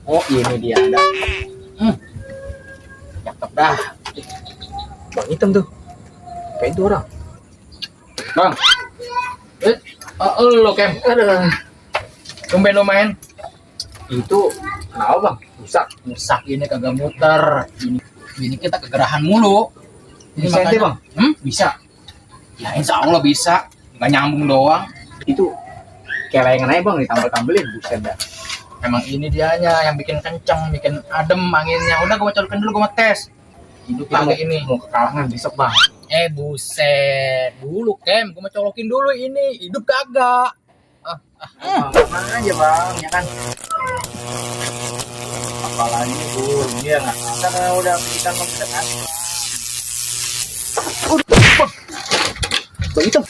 Oh ini dia ada. Hmm, cakep dah. Bang hitam tuh. Kayak itu orang. Bang. Lo Kem. Aduh. Tumben lo main. Itu kenapa bang? Rusak ini kagak muter. Ini kita kegerahan mulu. Ini Bisa ente, makanya, Bang? Bisa. Ya insya Allah bisa. Nggak nyambung doang. Itu kelengan aja bang, ditambel-tambelin buset dah. Emang ini dianya yang bikin kenceng, bikin adem anginnya. Udah gua colokin dulu, gua tes. Hidup Kita pakai ini. mau ke kalangan besok bang. Buset. Dulu Kem, gua mau colokin dulu ini. Hidup kagak. Bang, aja bang, ya kan. Apalagi tuh dia nggak karena udah kita mendekat. Bang hitam.